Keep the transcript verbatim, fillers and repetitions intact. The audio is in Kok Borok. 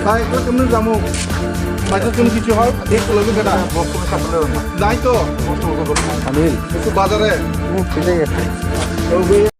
Hai, kau temen kamu. Macam tu kicu hal, dia kalau tu kena. Naik tu. Anil. Itu bazar eh. Sini.